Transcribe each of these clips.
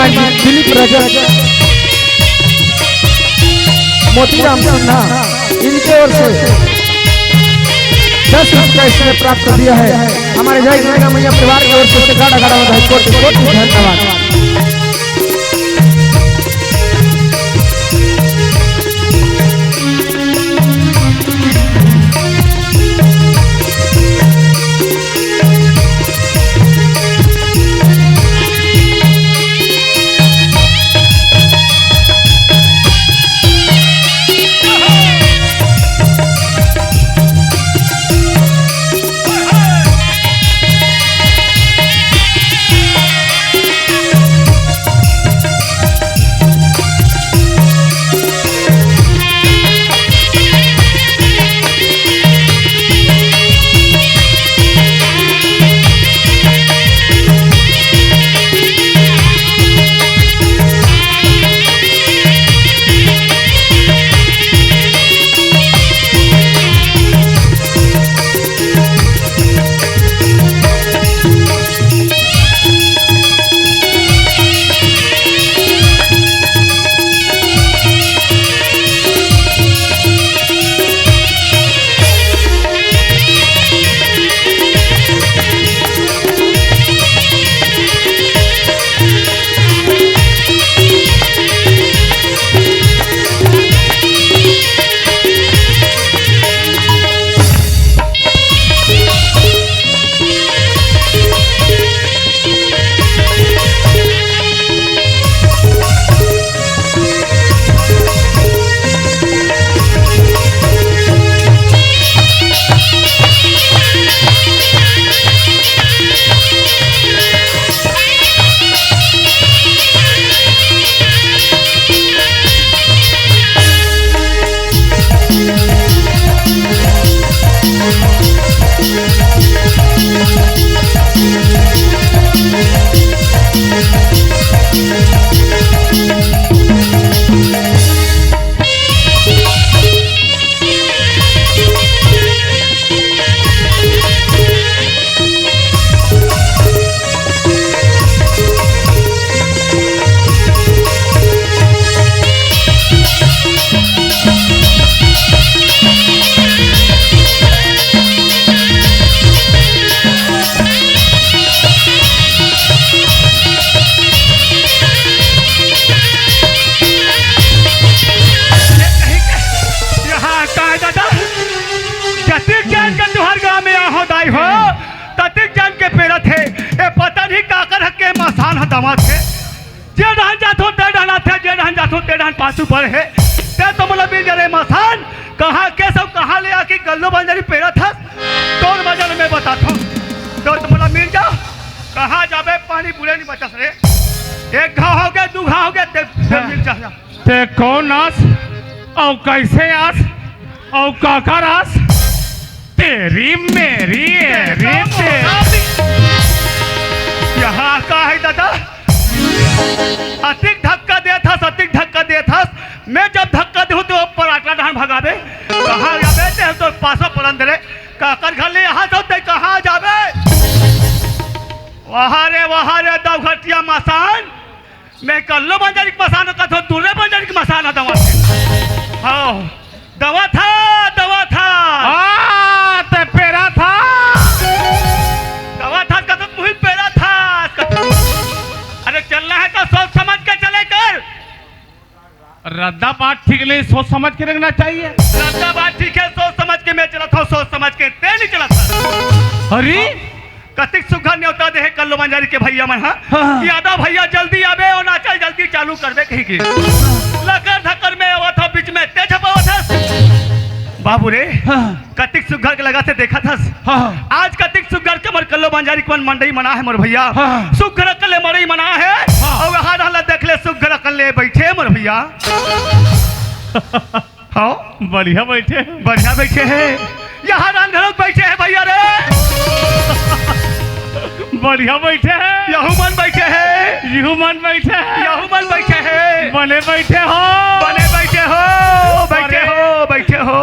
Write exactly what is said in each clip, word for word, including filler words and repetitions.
दिलीप रजक, मोतीराम सिन्हा, इनके ओर से दस रुपये इसने प्राप्त दिया है। हमारे जय दुर्गा मैया परिवार की ओर से सरकार अखाड़ा में कोटि कोटि धन्यवाद। यहाँ का है दादा? जतिक जान के तुहर गाँव में आहो दाई हो, ततिक जान के पेरत हे। ए पता नहीं काकर हक के मसान ह दमात हे। जे डहन जाथो ते डहन आथे, जे डहन जाथो ते डहन पाछू पड़े हे। ते तो मोला मिल जरे मसान, कहाँ के सब कहाँ ले आके कल्लो बंजारी पेरत हस? तोर मजा ल मैं बताथो। तो मोला मिल जा, कहाँ जाबे पानी बुले नहीं बचस रे। एक घाव हो गया, दू घाव हो गया, ते, ते मिल जा। ते कौन आस अउ कैसे आस अउ काकर आस? तेरी मेरी एरी तेरी। यहाँ का है दादा? अतिक धक्का देत हस, अतिक धक्का देत हस। मैं जब धक्का देहूँ तो पराटला डहन भगाबे। कहाँ जाबे ते तो पासा पलंद रे। काकर घर ले यहाँ तो ते कहाँ जाबे? वाह रे, वाह रे, दौघटिया मसान। मैं कल्लो बंजारी के मसान कथो, दूल्हे बंजारी के मसान दवा थे। हाँ, दवा था, दवा था। हाँ, ते पेरा था। दवा था कथो, मुहित पेरा था। अरे चलना है तो सोच समझ के चले कर। रद्दा बात ठीक नहीं, सोच समझ के रखना चाहिए। रद्दा बात ठीक है, सोच समझ के मैं चलत हूँ, सोच समझ के ते नहीं चलत है। अरे, कतिक सुघर नेवता दे हे कल्लो बंजारी के भैया मन ह। हाँ। यादव भैया जल्दी आबे, ओ नाचल जल्दी चालू करबे कही के। लकर धकर में आवत हो, बीच में ते झपावत हस। बाबू रे, हाँ। कतिक सुघर के लगा से देखत हस। हाँ। आज कतिक सुघर के मोर कल्लो बंजारी के मन मंडई मना है मोर भैया। हाँ। सुघर के ले मड़ई मना है। हाँ। और वहाँ रहला देख ले सुघर के ले बैठे मोर भैया। हाँ। बढ़िया बैठे। बढ़िया बैठे है। यहाँ रान घरों बैठे है भैया रे। बढ़िया बैठे है। यहू मन बैठे है। यहू मन बैठे है। यहू मन बैठे है। बने बैठे हो। बने बैठे हो। बैठे अरे। हो, बैठे हो।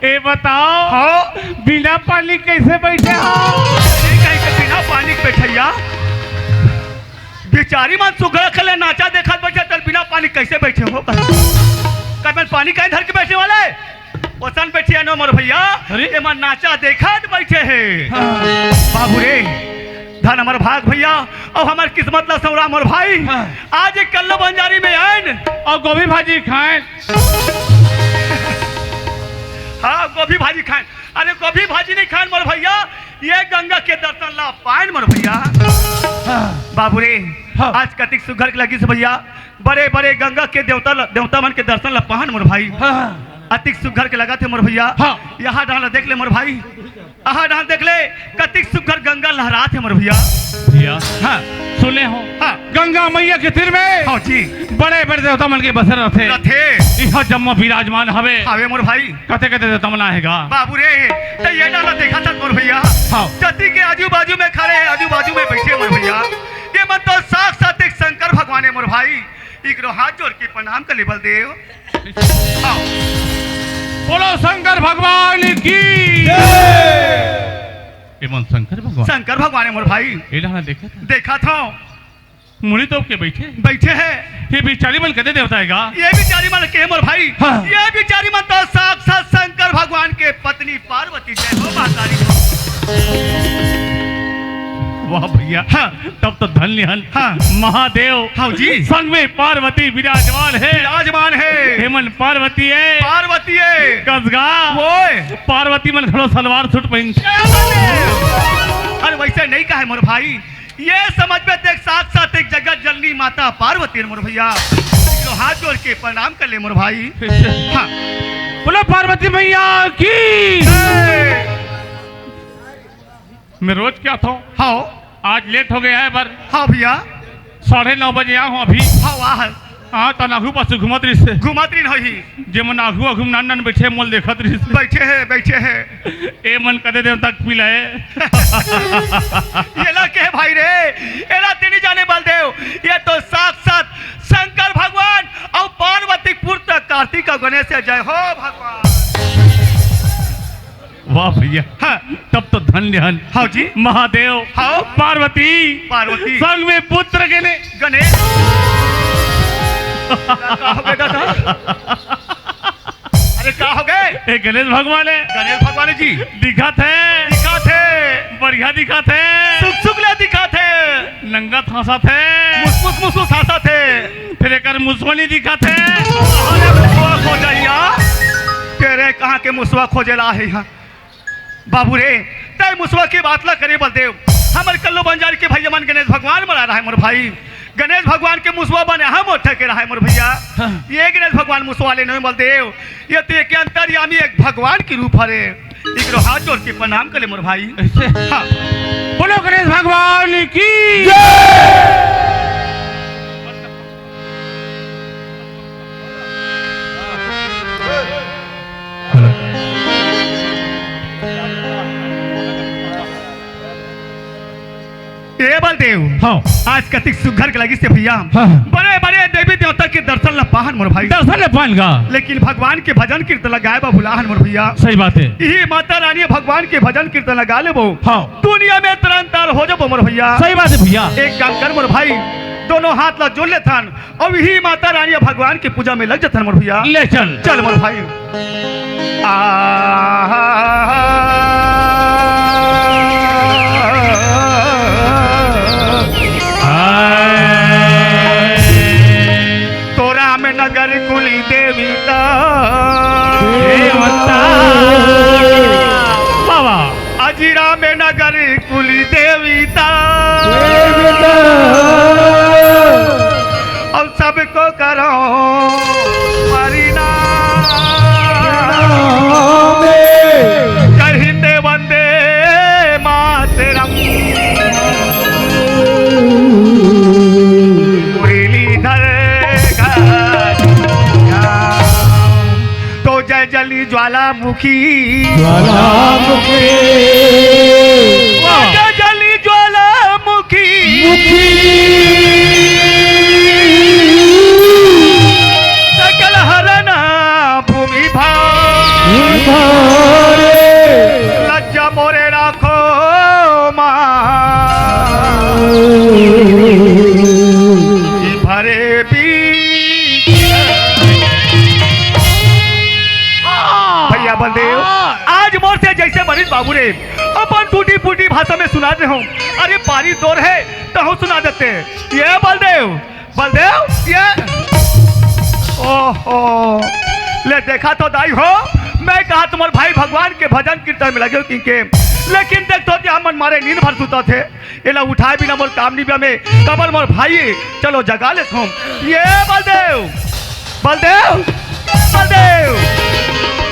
ए बताओ। हाँ। बिना पानी कैसे बैठे हो? ठीक है, तो बिना पानी के बैठैया। बीच चारी मन सुघर खेले नाचा देखत बइठे, त बिना पानी कइसे बइठे हो? कब मन पानी कहीं धर के बइठे वाले? ओसन बइठे हे न मोर भइया, अरे? एमन नाचा देखत बइठे हे। हाँ। बाबू रे, धन हमर भाग भइया, अउ हमर किस्मत ला संवरा मोर भाई। हाँ। आज एक कल्लो बंजारी में आएन। अउ गोभी भाजी खाएन। हाँ, गोभी भाजी खाएन। अरे, गोभी भाजी नइ खाएन मोर भइया, ये गंगा के दर्शन ला पाएन मोर भइया। हाँ। बाबू रे, हाँ। आज कतिक सुघर के लगिस भइया, बड़े बड़े गंगा के देवता ल-, देवता मन के दर्शन ला पाएन मोर भाई। हाँ। अतिक सुघर के लगत हे मोर भइया। हाँ। यहाँ डाहन ला देख ले मोर भाई, यहाँ डाहन देख ले, कतिक सुघर गंगा लहरात हे मोर भइया। भइया, हाँ। सुने हो? हाँ। गंगा मइया के तीर में हाँ जी। बड़े बड़े देवता मन के बसेरा रथे। रथे। इहाँ जम्मो विराजमान हवे। हवे मोर भाई। कते कते देवता मन आहे गा। बाबू रे, त ये डाहन ला देखत हस मोर भइया। हाँ। जति के आजू बाजू में खड़े हे, आजू बाजू में बइठे मोर भइया। ये मन तो साक्षात एक शंकर भगवान हे मोर भाई। इकरो हाथ जोड़ के प्रणाम कर ले बलदेव। हाँ। बोलो शंकर भगवान की। जय। ये मन शंकर भगवान। शंकर भगवान हे मोर भाई। ये डाहन देखत हस? देखत हँव। मुड़ी तोप के बइठे। बइठे हे। ये बिचारी मन कते देवता हे गा? ये बिचारी मन के मोर भाई। हाँ। ये बिचारी मन तो साक्षात शंकर भगवान के पत्नी पार्वती। जय हो माता दी। वाह भइया। हाँ। तब तो धन्य हन। हाँ। महादेव। हाँ जी। संग में पार्वती विराजमान हे। विराजमान हे। हे मन पार्वती हे। पार्वती हे। कस गा। ओए। पार्वती मन घलो सलवार सूट पहिन। अरे वइसे नइ कहे मोर भाई, ये समझ में देख, साक्षात एक जगत जननी माता पार्वती हे मोर भइया। इकरो हाथ जोड़ के प्रणाम कर ले मोर भाई। हाँ। बोलो पार्वती मइया की। जय। मैं रोज के आथँव। हाँ। आज लेट हो गे हे बर। हाँ भइया। साढ़े नौ बजे आए हँव अभी। हाँ, वाह। हाँ, त नाघू पाछू घूमत रहिस हे। घूमत रहिन होही। जे मन आघू आघू नान नान बइठे, मोला देखत रहिस हे। बइठे हे, बइठे हे। ए मन कते देवता के पिलाए। एला के भाई रे, एला तें नइ जाने बलदेव, ये तो साक्षात शंकर भगवान अउ पार्वती पुत्र कार्तिक अउ गणेश हे। जय हो भगवान। वाह भइया। हाँ। तब तो धन्य हन। हाँ जी। महादेव। हाँ। पार्वती। पार्वती। संग में पुत्र गणे-, गणेश। का हो गे दादा? अरे का हो गे? ए गणेश भगवान हे। गणेश भगवान जी। दिखत हे। दिखत हे। बढ़िया दिखत हे। सुख सुख ले दिखत हे। नंगत हँसत हे। मुसमुस मुसमुस हँसत हे। फेर एकर मुसवा नइ दिखत हे। अरे मुसवा खोजइया। तें कहाँ के मुसवा खोजे ला आए हस? बाबू रे, तैं मुसवा के बात ला करे बलदेव। हमर कल्लो बंजारी के भइया मन गणेश भगवान मन आए रहे मोर भाई। गणेश भगवान के मुसवा बने हम ओठे के रहे मोर भइया। हाँ। ये गणेश भगवान मुसवा ले नोहे बलदेव। ये तो एक अंतर्यामी एक भगवान के रूप हरे। इकरो हाथ जोड़ के प्रणाम कर ले मोर भाई। अइसे? हाँ। बोलो गणेश भगवान की। जय। ए बलदेव, हाँ। आज कतिक सुघर के लगिस हे भइया। हाँ। बड़े बड़े देवी देवता के दर्शन ला पाहन मोर भाई। दर्शन ला पाहन गा। लेकिन भगवान के भजन कीर्तन ला गाए बर भुलाहन मोर भइया। सही बात हे। इही माता रानी भगवान के भजन कीर्तन ला गा लेबो। हाँ। दुनिया में तरन तार हो जाबो मोर भइया। सही बात हे भइया। एक काम कर मोर भाई, दोनों हाथ ला जोड़ लेथन अउ इही माता रानी अउ भगवान के पूजा में लग जथन मोर भइया। ले चल। चल मोर भाई। आ, तो रामनगर कुली देवी ता। देवता। बाबा। अजी रामनगर कुली देवी ता। देवी ता। अउ सबको करो परिणाम। जय हिंद, वंदे मातरम। मुरलीधर का तो जय जली ज्वालामुखी। ज्वालामुखी। वाह। जय जली ज्वालामुखी। मुखी। सकल हरना भूमि भार। भूमि भार। लज्जा मोरे राखो मा। बाबू रे, अपन टूटी फूटी भाषा में सुना दे हूँ। अरे पारी तोर हे, तहूँ सुना देते। ये बलदेव, बलदेव, ये, ओहो, ले देखा तो दाई हो, मैं कहा तुम्हारे भाई भगवान के भजन कीर्तन में लगे हो किंके, लेकिन देख तो क्या मन मारे नींद भर सुता थे। एला उठाए बिना मोर काम नहीं बा में, कबर मोर भाई, चलो जगा ले तुम। ये बलदेव, बलदेव, बलदेव,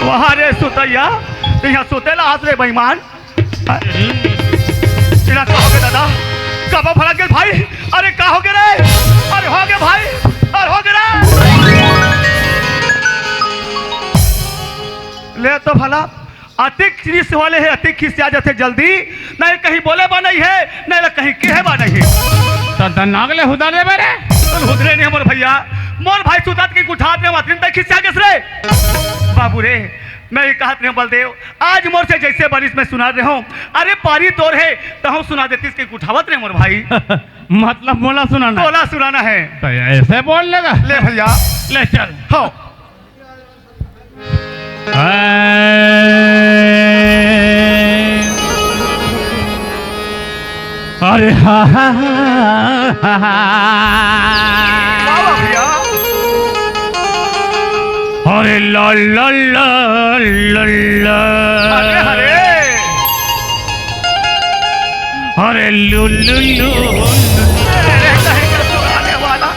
वहाँ रे सुतैया, तो यहाँ सुतेला आस रे बेईमान। इला का होगे दादा? कब भड़क गेल भाई? अरे का होगे रे? अरे होगे भाई, अरे होगे रे। ले तो भला, अतिक चीज वाले हे, अतिक खिसिया जाथे जल्दी, नहीं कहीं बोले बा नहीं हे, नहीं ला कहीं कहे बा नहीं हे। त, त नागले हुदा ले बे रे। सुन हुदरे नहीं मोर भैया, मोर भाई सुतात की उठात नहीं, अतिन तक खिसिया गेस रे। बाबू रे, मैं ये कहत नहीं बलदेव, आज मोर से जैसे बनिस मैं सुना रहे हूँ। अरे पारी तोर हे, तहूँ सुना देतिस के उठावत रहे मोर भाई। मतलब मोला सुनाना? तोला सुनाना है। तो ऐसे बोल लेगा? ले भैया। ले चल। हो। अरे हा, हा, हा, हा। वाह, वाह भैया। अरे ला, ला, ला, ला, ला। अरे, अरे। अरे लू, लू, लू, लू। अरे, कहीं का सुनाने वाला।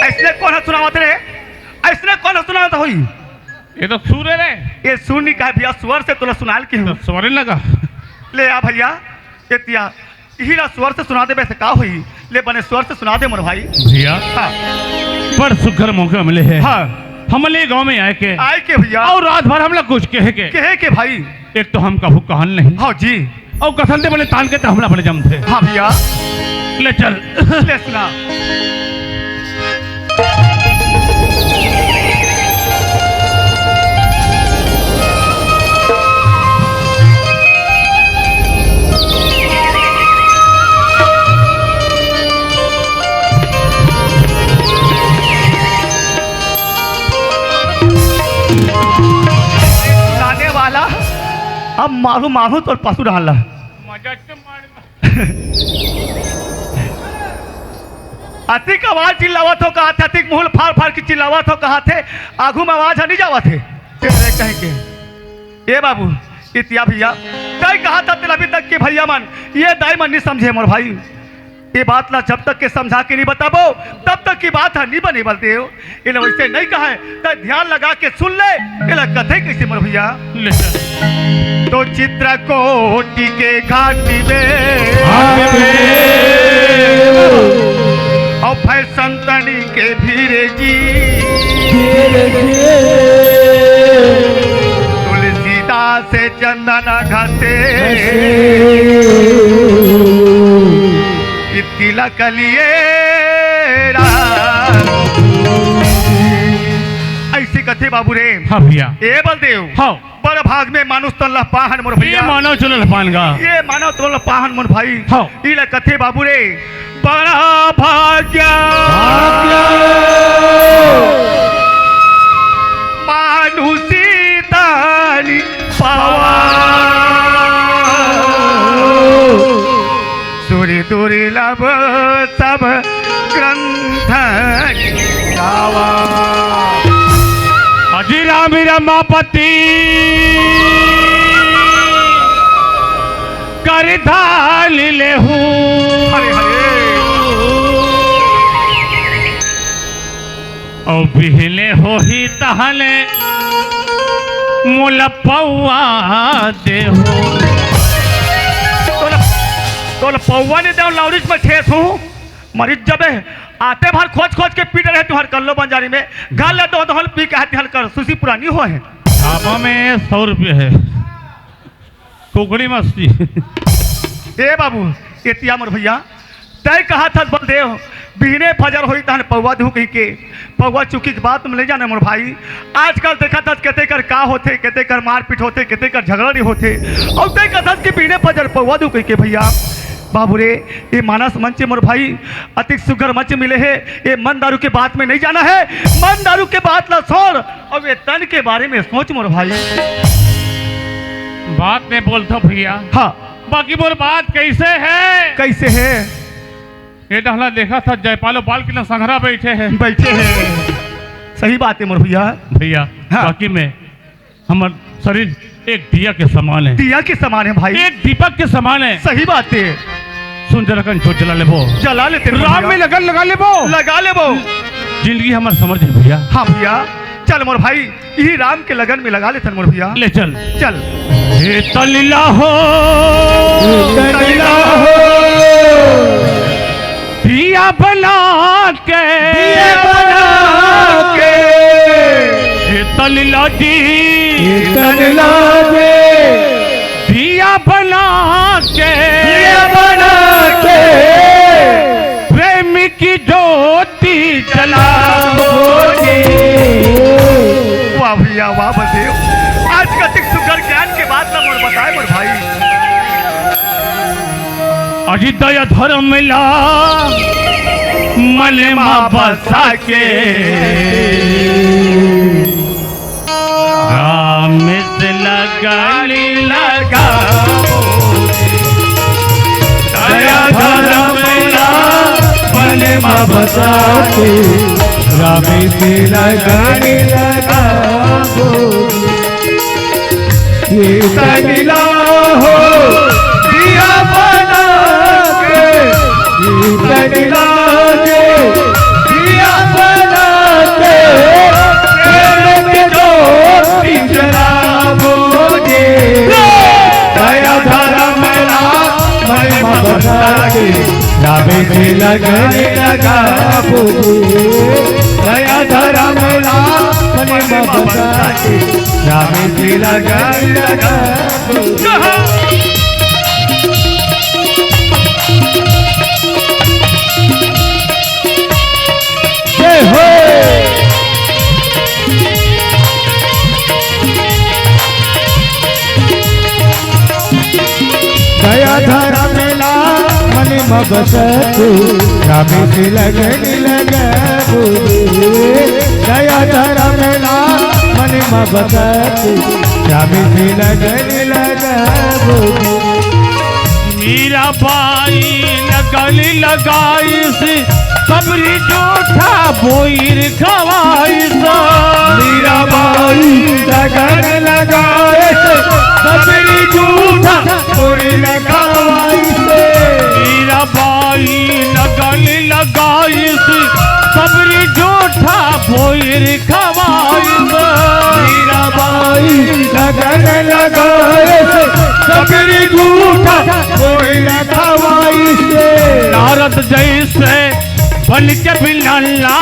ऐसने कोन सुनावत रे? ऐसने कोन सुनावत होई? ये तो सुर है रे। ये सुर नहीं कहा भैया, स्वर से तोला सुनाल की हूँ। तो स्वर लगा। ले आ भैया, ये तिया, यही ला स्वर से सुना देबे से का होई? ले बने स्वर से सुना दे मोर भाई। भैया, हाँ। बड़ सुघर मौका मिले है। हाँ। हमले गांव में आए के। आए के भैया। और रात भर हमला कुछ कहे के। कहे के भाई। एक तो हम कहू कहन नहीं। हाँ जी। और कथन दे बने तान के तो हमला बने जमथे। हाँ भैया। ले चल। ले सुना। सुनाने वाला, अब मारू मारू तोर पसु डाल। मजा तो मार। अतिक आवाज चिल्लावत हो कहा थे, अतिक मुंह फाड़ फाड़ के चिल्लावत हो कहा थे, आगू में आवाज नहीं जावत है। तेरे कहीं के। ए बाबू, इतिया भैया, तय कहा था तेल अभी तक के भैया मन, ये दाई मन नहीं समझे मोर भाई। ये बात ला जब तक के समझा के नहीं बताबो, तब तक की बात है नहीं बने बलदेव। एला वैसे नहीं कहा है, त ध्यान लगा के सुन ले। एला कथे कैसे मोर भैया? ले चल। तो चित्रकूट के घाट में घाट में। और फैशन तनी के भीड़ जी। भीड़ जी। तुलसीदास चंदन घसे। घसे। कि तिलक लिए राम। ऐसे कथे बाबू रे। हाँ भैया। ए बलदेव। हाँ। बड़ भाग में मानुष तन ला पाहन मोर ये भैया। मानव चुनल पान गा। ये मानव तन ला पाहन मोर भाई। हाँ। इला कथे बाबू रे। बड़ा भाग्य। भाग्य। मानुषी तन पावा। सुर दुर्लभ सब ग्रंथ गावा। अजी राम रमापति कर धाल लेहू। हरे हरे। और बिहने होही तहने मोला पौआ देहू। तोला, तोला पौआ नहीं देहूँ, लौरिस में ठेस हूँ। मरीज जबे आते भर खोज खोज के पीट रहे तुहर कल्लो बंजारी में। घर ले तो दहल पी के आते हल कर सुसी पुरानी हो है। ढाबा में सौ रुपये है। कुकड़ी मस्ती। ए बाबू, एतिया मोर भैया, तय कहा था बलदेव, बिहने फजर होई तहन पौवा दू कही के, पौवा चुकी के बात में ले जाना मोर भाई। आजकल देखा था केते कर का होथे, केते कर मारपीट होथे, केते कर झगड़ा नहीं होथे। और तय कहा था कि बिहने फजर पौवा दू कही के भैया, बाबू रे, ये मानस मंच मोर भाई, अतिक सुघर मंच मिले है। ये मन दारू के बात में नहीं जाना है, मन दारू के बात ला छोड़, अब ये तन के बारे में सोच मोर भाई। बात नहीं बोलता भैया। हाँ। बाकी मोर बात कैसे है? कैसे है? ये डहला देखा था, जयपालो बाल के ना संघरा बैठे हैं। बैठे हैं। सही बात है मोर भैया। भैया, हाँ। बाकी में हमर शरीर एक दिया के समान है। दिया के समान है भाई। एक दीपक के समान है। सही बात है। सुंदर कन जो जला लेबो। जला लेते हैं राम भैया। में लगन लगा लेबो। लगा लेबो। जिंदगी हमर समझ है भैया। हाँ भैया, चल मोर भाई, यही राम के लगन में लगा लेते हैं मोर भैया। ले चल। चल। हे तलीला हो, हे तलीला हो। दिया बना के, दिया बना के। हे तलीला जी, हे तलीला जी। दिया बना के, दिया बना के। प्रेम की ज्योति जलाओ जी। वाह भैया, वाह बलदेव। आज कतिक सुघर ज्ञान के बात ला मोर बताए मोर भाई। अजी दया धर्म ला मन मा बसा के। राम से लगन लगाओ। दया धर्म ला मन मा बसा के। राम से लगन लगाओ। ये तलीला हो, दिया बना के, ये तलीला के, दिया बना के, प्रेम के ज्योति जलाओ जी। दया धर्म ला मन मा बसा के, राम से लगन लगाओ जी। दया धर्म ला मन मा बसा के, राम से लगन लगाओ। जय हो। दया धर्म ला मन मा बसा के, राम से लगन लगाओ। दया धर्म ला मन मा बसा के, राम से लगन लगाओ। मीरा बाई लगन लगाइस, सबरी जूठा बोइर खवाइस। मीरा बाई लगन लगाइस, सबरी जूठा बोइर खवाइस। मीरा बाई लगन लगाइस, सबरी जूठा बोइर खवाइस। मीरा बाई लगन लगाइस, सबरी जूठा बोइर खवाइस। नारद जैसे बन के बिलाला।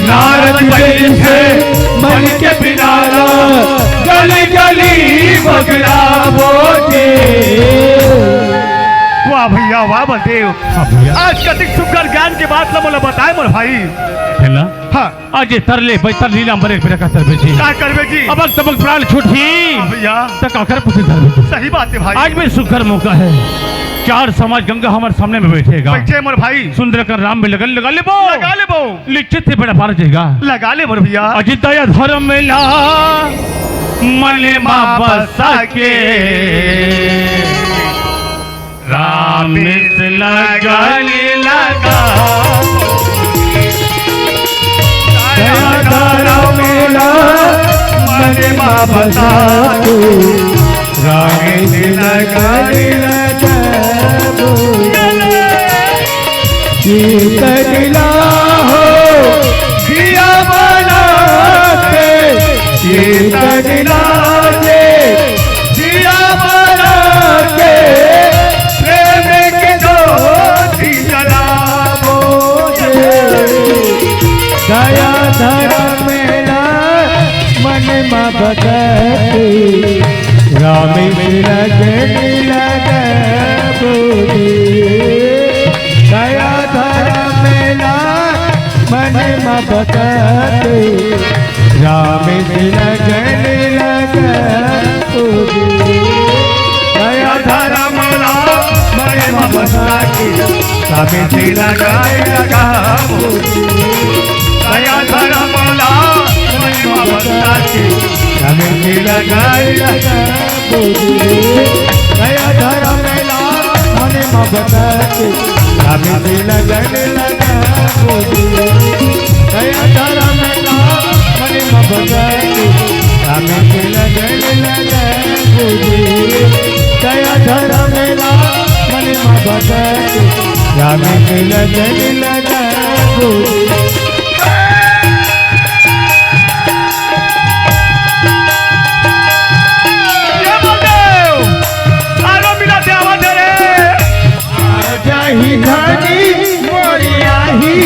नारद जैसे बन के बिलाला, गली गली बगलावो जी। वाह भैया, वाह बलदेव। हाँ भैया। आज कतिक सुघर ज्ञान के बात ला मोला बताए मोर भाई। है ना? हाँ। आज ये तरले बैतर लीला मरे बेरा का तरबे जी। का करबे जी? अबक तबक प्राण छूटही। हाँ भैया। त काकर पुछे धरबे जी। सही बात है भाई। आज भी सुघर मौका है। चार समाज गंगा हमर सामने में बैठेगा। बैठे मोर भाई। सुंदर कर राम में लगन लगा लेबो। लगा लेबो। निश्चित ही बेड़ा पार जाएगा। लगा ले मोर भैया। अजी दया धर्म ला मन मा बसा के। राम से लगन लगाओ। दया धर्म ला मन मा बसा के। राम से लगन लगाओ। चेतन ला हो दिया बना के, चेतन ला के दिया बना के, प्रेम के ज्योति जलावो रे। दया धर्म ला मन मा बसा के, राम से लगन लगाबो रे। दया धर्म ला मन मा बसा के, राम से लगन लगाबो रे। दया धर्म ला मन मा बसा के, राम से लगन लगाबो रे। दया धर्म ला मन मा राम के लगाई लगा बोले, दया धर्म ला मन म बता के, राम के लगन लगा बोले, दया धर्म ला मन म बता के, राम के लगन लगा बोले, दया धर्म ला मन म बता के, राम के लगन लगा बोले। ये बलदेव, आरो मिला दे आवाज रे। आ जाही धानी मोरी आही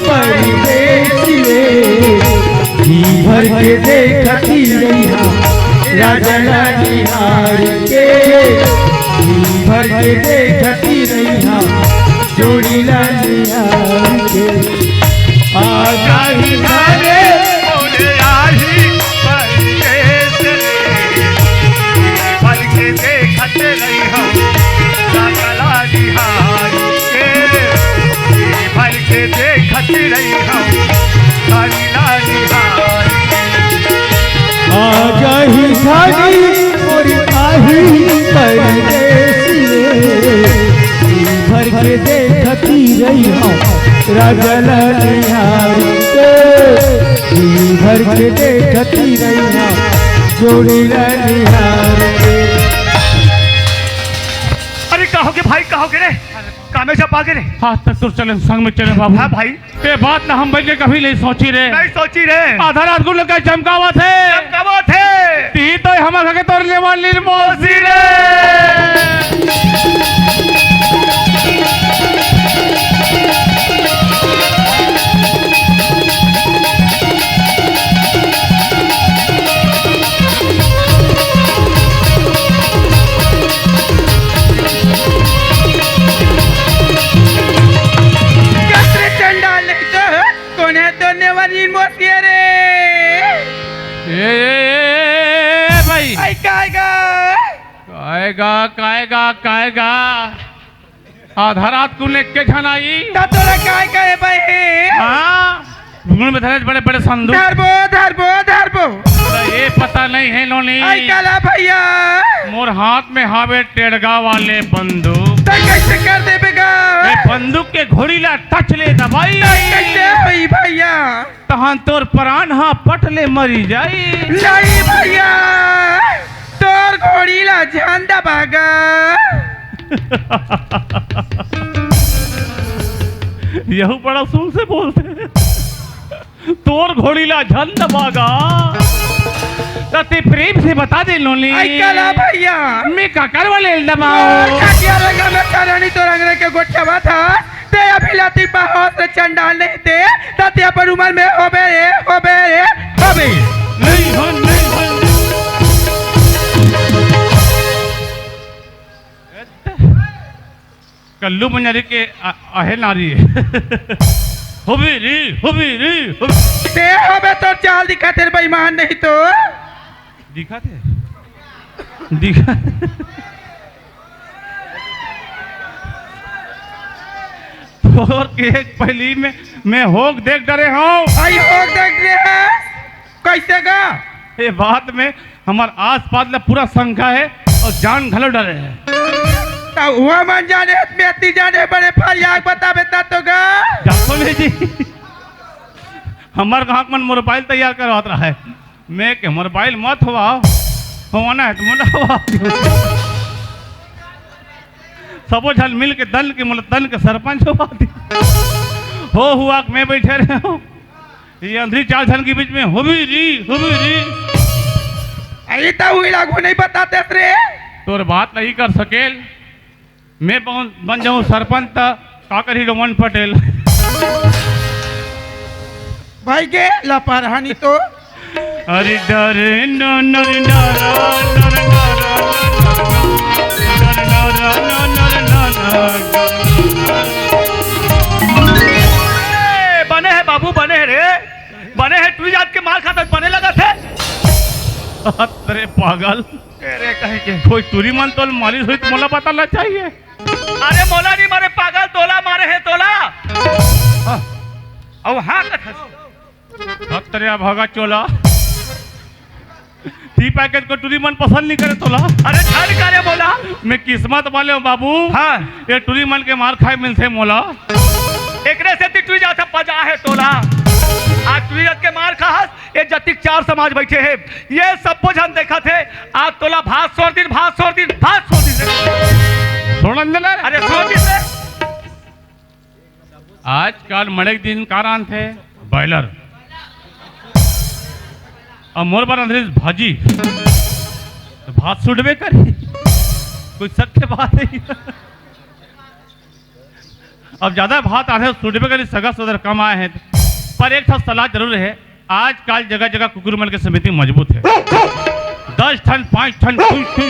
परदेस रे। जी भर के देखती रहिहा राजा ला निहार के। जी भर के देखती रहिहा जोड़ी ला निहार के। आ जाही धानी मोरी आही परदेस रे। जी भर के देखत रहिहा राजा ला निहार के। जी भर के देखत रहिहा राजा ला निहार के। आ जाही धानी मोरी आही परदेस रे। जी भर के देखती रहिहा राजा ला निहार के। जी भर के देखती रहिहा जोड़ी ला निहार के। अरे का होगे भाई, का होगे रे? कामे से पागे रे? हाथ तक तो चले, संग में चले बाबू। हाँ भाई। ये बात ना हम बइठ के कभी नहीं सोची रे। नहीं सोची रे। आधा रात को लड़का चमकावत हे। चमकावत हे। ती तो हमर घर के तोर लेवा लील मौसी रे। कतरे चंडाल नहीं तो, कोन हे तो नेवारी मोसिया रे? ए, ए, ए, ए, ए, भाई। आई काय गा? काय गा, काय गा, काय गा? आधा रात को लेके झन आई। त तोला काय कहे भाई? हाँ? घुंगरू में धरे बड़े बड़े संदूक। धरबो, धरबो, धरबो। अरे, ये पता नहीं है नोनी। आई काला भैया। मोर हाथ में हावे टेड़गा वाले बंदूक। त कैसे कर देबे गा? ये बंदूक के घोड़ी ला टच ले दबाई। त कैसे होई भैया? तहान तोर प्राण हा पट ले मरी जाई। नहीं भैया, तोर घोड़ी ला झन दबा गा। यहू बड़ा सुर से बोलथे। तोर घोड़ी ला झन दबा गा। त ते प्रेम से बता दे नोनी। आई काला भैया। मैं काकर वाले ल दबाओ। तोर खटिया रंगा में करनी तो रंग रंग के गोठियावा था। ते अभी लाती बाहर से चंडाल नहीं ते। त ते अपन उम्र में होबे रे, होबे रे, होबे। नहीं हो, नहीं हो। कल्लू मंजरी के अ-, अहे नारी। होबे रे, होबे रे, होबे। ते होबे तोर चाल दिखा तेरे बेईमान नहीं तो। दिखा थे? दिखा। तोर के एक पहली में मैं होक देख डरे हूँ। आई होक देख डरे है? कैसे गा? ये बात में हमर आसपास ले पूरा शंका है और जान घलो डरे है। त हुआ मन जाने, मैं ती जाने बड़े फरियाक बताबे ता तो गा। जाको नहीं जी। हमर गाँव मन मोबाइल तैयार करवात रहा है। मैं के मोबाइल मत होवाओ, होवाना है त मोला होवाओ। सबो झन मिल के दन के मोला दन के सरपंच होवा दी। हो हुआ कि मैं बैठे रहे हूँ। ये अंधरी चार झन के बीच में होबे री, होबे री। अरे त हुई लागू नहीं बताते रे। तोर बात नहीं कर सकेल। मैं बन, बन जाऊं सरपंच त का करही डोमन पटेल। भाई के लपरहानी तो। अरे डरे न नर नरा नर नरा नर नरा नर नरा नर नरा। ए, बने है बाबू, बने है रे, बने है। तू जात के मार खाता बने लगा थे। अरे पागल। अरे कहीं के कोई टूरी मन तोल मारिस होई त मोला बताना चाहिए। अरे मोला नहीं मारे पागल, तोला मारे है तोला। हाँ। अब हाँ कथस। हत्या भगा चोला। टी पैकेट को टूरी मन पसंद नहीं करे तोला। अरे झन करे मोला। मैं किस्मत वाले हूँ बाबू। हाँ। ये टूरी मन के मार खाए मिलथे मोला। एकरे से ती टूरी जात पजा हे तोला। आज टूरी जात के मार खाहस, ये जतिक चार समाज बैठे हे, ये सबो झन देखत हे। आज तोला भात सोर दिन, भात सोर दिन, भात सोर दिन। छोड़न दे ना रे। अरे सोर दिन रे। आजकल मड़े के दिन का रांधथे? बॉयलर। अब मोर बर रांधे भाजी। तो भात सुटबे करी। कोई शक के बात नहीं। अब ज्यादा भात आथे, सुटबे करी, सगा सोदर कम आए हैं। पर एक ठा सलाह जरूर है, आजकल जगह जगह कुकुर मन के समिति मजबूत है। दस ठन, पाँच ठन, कुछ, कुछ,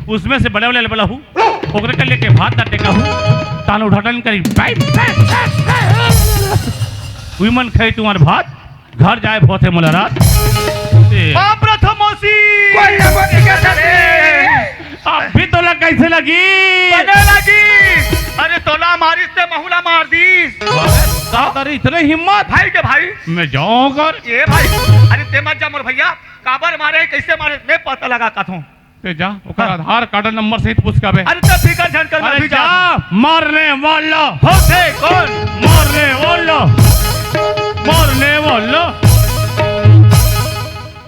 उसमें से बड़े वाले बला हूँ, ओकरे के लेके भात ला टेका हूँ, तान उठाटन करी, बाई, बाई, बाई, बाई। उई मन खाई तुम्हार भात, घर जाए भोथे मोला रात। ए। बाप रे थमोसी। कोई ना बोल के साथे। अब भी तोला कैसे लगी? बने लगी। अरे तोला मारिस ते महूला मार दिस। वाह, का तेरी इतने हिम्मत? भाई के भाई। मैं जाऊं कर। ए भाई, अरे ते मत जा मोर भैया, काबर मारे, कैसे मारे, मैं पता लगा कथों। ते जा, ओकर हाँ। आधार कार्ड नंबर सहित पूछ के आबे। अरे तो फिकर झन कर, मैं अरे भी जा। जा, मारने वाला। होथे कोन? मारने वाला। मारने वाला।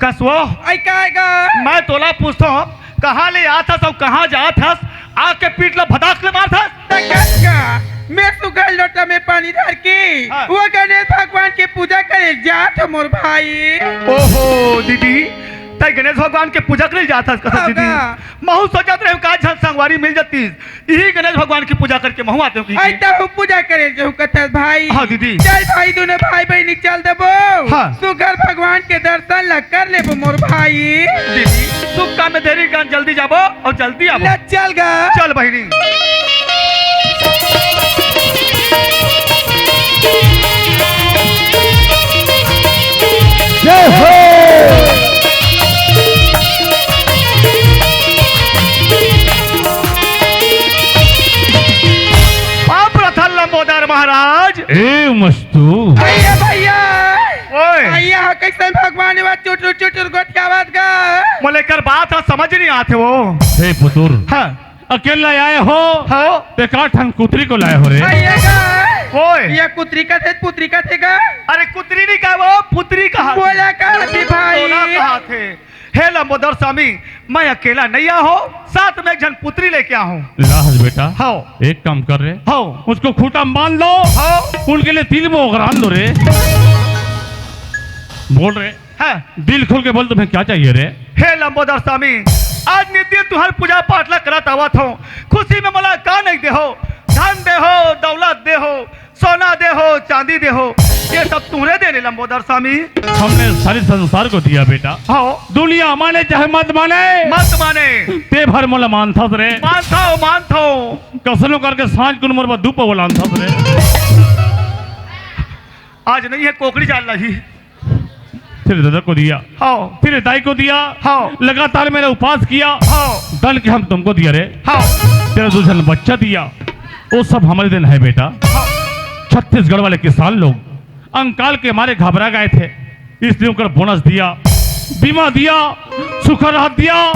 कसवो। आई का आएगा? मैं तोला पूछथों, कहाँ ले आत हस अउ कहाँ जात हस? आके पीठ ला भदाक ले मारत हस। त कस का? मैं सुघर लोटा में पानी धर के हाँ। वो गणेश भगवान के पूजा करे जात हूँ मोर भाई। ओहो दीदी, तै गणेश भगवान के पूजा करे जात हस कसम अब दीदी। का? महू सोचत रहे का झन संगवारी मिल जतिस, इही गणेश भगवान की पूजा करके महू आते हूँ की। आई त हूँ पूजा करे जाहूँ कथस भाई। हाँ दीदी। चल भाई, दोनों भाई बहिनी चल देबो। हाँ। सुघर भगवान के दर्शन ला कर लेबो मोर भाई। दीदी, शुभ काम में देरी का, जल्दी जाबो अउ जल्दी आबो। ले चल गा। चल बहिनी। जय हो। पाप रथन लंबोदर महाराज। ए मस्तू। भैया, भैया। ओए। भैया, कैसन भगवान वा चुटुर चुटुर गोठियावत गा। मोला एकर बात ह समझ नहीं आथे वो। हे पुतुर। हाँ। अकेला आए हो? हाँ। ते का ठन कुतरी को लाए हो रे? भैया गा। ओए। ये कुतरी का थे, पुतरी का थे गा? अरे कुतरी नहीं कहा वो, पुतरी कहा थे। बोला कहा थे भाई? बोला कहा थे। हे लंबोदर स्वामी, मैं अकेला नहीं आया हो, साथ में एक झन पुतरी लेके आया हूँ। लाहज बेटा, हाँ। एक काम कर रे। हाँ। उसको खूंटा में बांध लो। हाँ। उनके लिए तीन मोगरान दो रे। बोल रे। हाँ। दिल खोल के बोल, तुम्हें क्या चाहिए रे? हे लंबोदर स्वामी, आज नित्य तुहर पूजा पाठ ला करत आवत हूँ, खुशी में मोला का नहीं दे हो, धन दे हो, दौलत दे हो, सोना दे हो, चांदी दे हो, ये सब तुहरे देने लंबोदर स्वामी। हमने सारे संसार को दिया बेटा। हाँ। दुनिया माने चाहे मत माने। मत माने। ते भर मोला मानथस रे। मानथो, मानथो। कसनो करके सांझ कुन मोर बर दू पवा लानथस रे। आज नहीं है कोकड़ी जाल रही। तेरे दादा को दिया, हाँ। तेरे दाई को दिया, हाँ। लगातार मेरा उपास किया, हाँ। दंड के हम तुमको दिया रे। हाँ। तेरा दो जन बच्चा दिया, वो सब हमारे दिन है बेटा। हाँ। छत्तीसगढ़ वाले किसान लोग अंकाल के मारे घबरा गए थे, इसलिए उनको बोनस दिया, बीमा दिया, सुखा राहत दिया,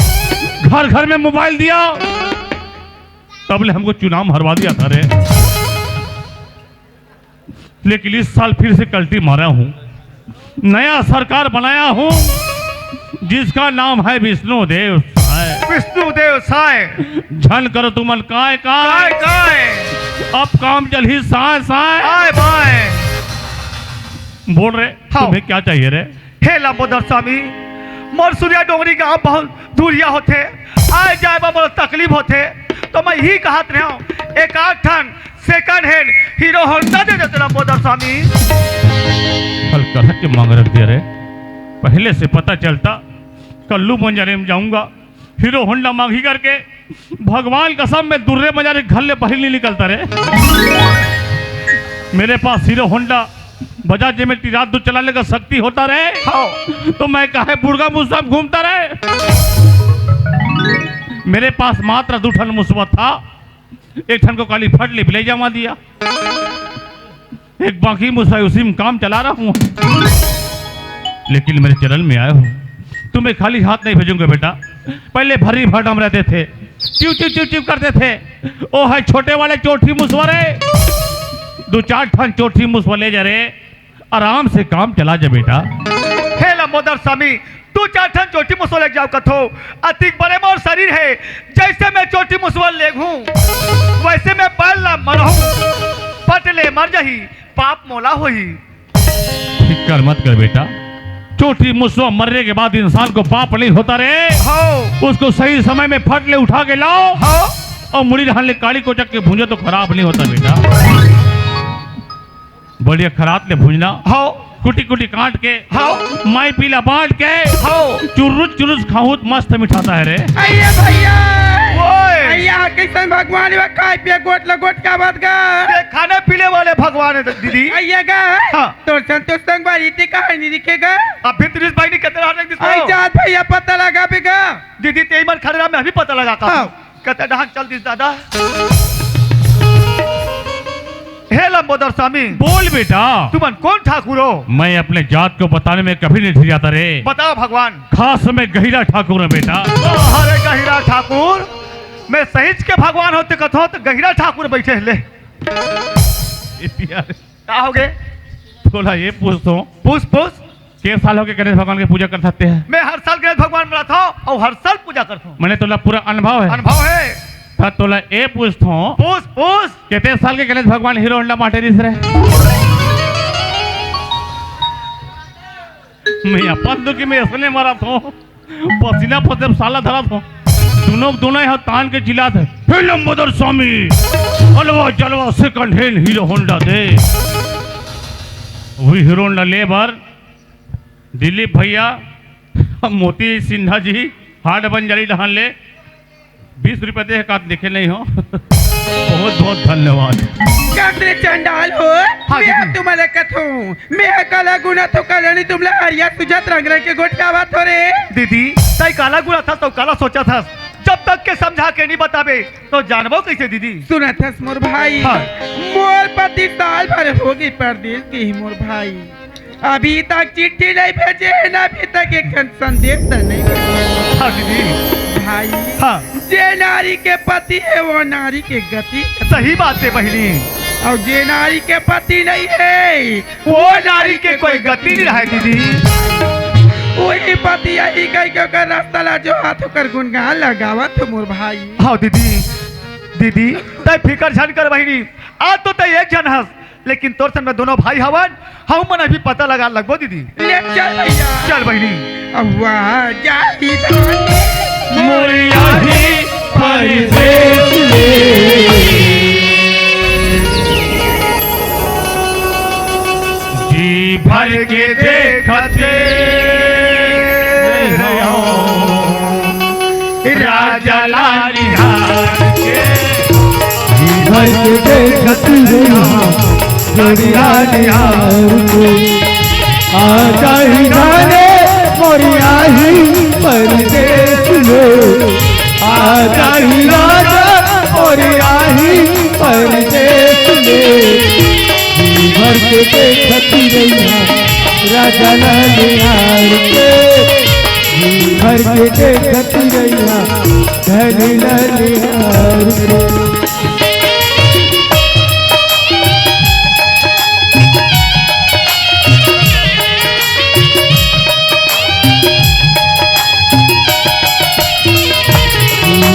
घर घर में मोबाइल दिया, तब ले हमको चुनाव में हरवा दिया था रे। लेकिन इस साल फिर से कल्टी मारा हूँ, नया सरकार बनाया हूँ, जिसका नाम है विष्णु देव साय। विष्णु देव साय। झन करो तुमन काय काय। काय काय। अब काम चलही साय साय। आय बाय। बोल रे, हाँ। तुम्हें क्या चाहिए रे? हे लंबोदर स्वामी, मोर सुरिया डोंगरी गांव बहुत दूरिया होथे, आए जाए बर मोला तकलीफ होथे, तो मैं ही कहत रहे हूँ, एक आध ठन second hand Hero Honda दे देते लंबोदर स्वामी। कल कलह के मांग रख दिया रे, पहले से पता चलता, कल्लू बंजारे में जाऊंगा, हीरो होंडा मांगी करके, भगवान कसम मैं दुर्रे बंजारे घर ले बाहर नहीं निकलता रे। मेरे पास हीरो होंडा बजाज जे में टी रात दो चलाने का शक्ति होता रहे, हाँ। तो मैं काहे बुढ़गा मुस्सा में घूमता रहे। मेरे पास मात्र दो ठन मुसवा था, एक ठन को काली फट ले बिलाई जमा दिया, एक बाकी मुसवा उसी में काम चला रहा हूँ। लेकिन मेरे चरण में आए हो, तुम्हें खाली हाथ नहीं भेजूंगा बेटा। पहले भरी भरम रहते थे, टिव टिव टिव टिव करते थे। ओ है छोटे वाले चोटी मुसवा रे, दो चार ठन चोटी मुसवा ले जा रे, आराम से काम चला जा बेटा। हे लंबोदर स्वामी, दो चार ठन चोटी मुसवा ले जाओ कथो, अतिक बड़े मोर शरीर है, जैसे मैं चोटी मुसवा लेगहूं, वैसे मैं बैल ला मरहूं, पट ले मर जाही, पाप मोला होही। फिकर मत कर बेटा, चोटी मुसवा मरने के बाद इंसान को पाप नहीं होता रे। हाँ। उसको सही समय में फट ले उठा के लाओ। हाँ। और मुड़ी रहन ले काली कोचक के भूंजो तो खराब नहीं होता बेटा। बढ़िया खरात ले भूंजना। हाँ। कुटी कुटी काट के। हाँ। माई पीला बांट के। हाँ। चुरुस चुरुस खाऊं तो मस्त मिठाता है रे। अये भैया। ओए। अये कैसन भगवान बा, खाए पिए गोठ ल गोठ का बात गा। ये खाने पीने वाले भगवान है दीदी। अये गा। हाँ। तोर संग, तोर संग बारी ते कहानी लिखेगा। अब भी त्रिस भाई ने कितना रख दिस आई हो? जात भैया पता लगा बेगा। दीदी, तेई मन खड़े रहा, मैं अभी पता लगा का। हाँ। कते डहाक चल दिस दादा। हे लंबोदर स्वामी। बोल बेटा। तुमन कौन ठाकुर हो? मैं अपने जात को बताने में कभी नहीं झिझकता रे। बताओ भगवान। खास मैं गहिरा ठाकुर हूँ बेटा। अरे गहिरा ठाकुर, मैं सहीच के भगवान होते कथो तो गहिरा ठाकुर बैठे ले। ए पिया रे। का हो गे? तोला ये पूछथों। पूछ, पूछ। के साल होगे गणेश भगवान के पूजा करथस ते? मैं हर साल गणेश भगवान मनाथों अउ हर साल पूजा करथों। मने तोला पूरा अनुभव है। अनुभव है। त तोला ये पूछथों। पूछ, पूछ। केते साल के गणेश भगवान हीरो होंडा बांटे रिहिस रे? मैं अपन दुखी में ऐसने मरत हों। पसीना पसीना साला धरत हो। दुनों के दुनों ह तान के चिल्लात हे, "हे लंबोदर स्वामी, अलवा जलवा second hand हीरो होंडा दे।" वही हीरो होंडा ले बर दिलीप भैया, मोती सिन्हा जी, हाट बंजारी डहान ले बीस रुपया दे, का देखे नहीं हो। बहुत बहुत धन्यवाद। कतरे चंडाल हो, हाँ, मैं दीदी। तुम्हारे कथों, मैं काला गुना तो काला नहीं, तुमला हरिया सुजात रंग रंग के गोठियावत हो रे। दीदी, तई काला गुना थस तो काला सोचत हस, जब तक के समझा के नहीं बताबे तो जानबो कैसे दीदी? सुनत हस मोर भाई, हाँ। मोर पति साल भर होगे परदेस गे हे मोर भाई, अभी तक चिट्ठी नहीं भेजे हे ना, अभी तक एक ठन संदेश तो नहीं भेजे। हाँ दीदी। भाई, हाँ। जे नारी के पति हे वो नारी के गति। सही बात हे बहिनी। अउ जे नारी के पति नहीं हे वो नारी के कोई गति नहीं रहे दीदी। वही पति यही कहि के ओकर रस्ता ला जोहत ओकर गुनगान लगावत हो मोर भाई। हाँ दीदी, दीदी, तय फिकर झन कर बहिनी, आज तो तय एक झन हस, लेकिन तोर संग में दोनों भाई हवन, हमन अभी पता लगा लगबो दीदी। ले चल भैया। चल बहिनी। अव्वा जाही मोर आही परदेस ले। जी भर के देखत रहो। राजा ला निहार के। जी भर के देखत रहा, गड़िया निहार के। आ जाही राजा मोरी आही परदेस ले। आ जाही राजा मोरी आही परदेस ले। जी भर के देखत रहिहा राजा ला निहार के। जी भर के देखत रहिहा धनी ला निहार के।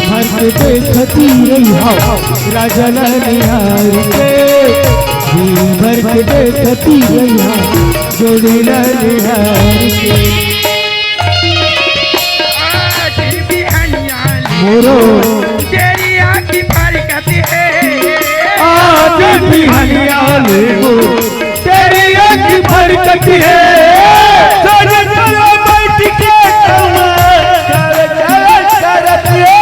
भर के देखती रहिहा राजा ला निहार के। जी भर के देखती रहिहा जोड़ी ला निहार के। आज बिहनिया ले मोरो। तेरी आँखी फरकत हे। आज बिहनिया ले मोरो। तेरी आँखी फरकत हे। सज चलो बैठ के कौआ। कर, कर, करत हे।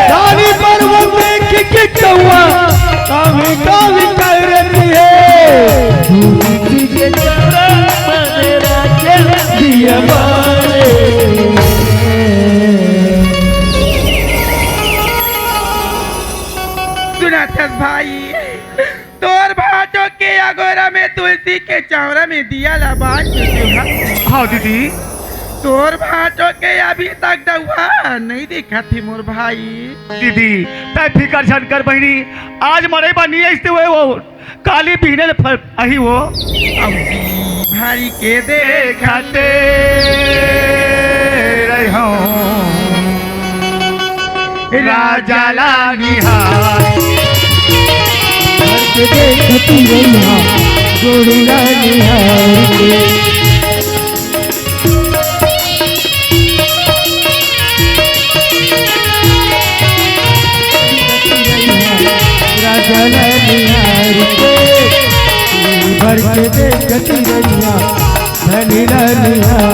डाली पर वो देख के कौआ। कावी, कावी करत हे। दिया बारे। सुनत हस भाई, तोर भांचो के अगोरा में तुलसी के चावरा में दिया ला बांध के जो है। हाँ दीदी। तोर भांटो के अभी तक डउहा नहीं दिखत हे मोर भाई। दीदी, तै फिकर झन कर बहिनी, आज मरे बा नहीं आइस ते वो, काली बिहने ले फर आही वो। भर के देखत रहो राजा ला निहार। भर के देखत रहिहा गोरू ला निहार के। राजा ला निहार के, भर के देखत रहिहा धनी ला निहार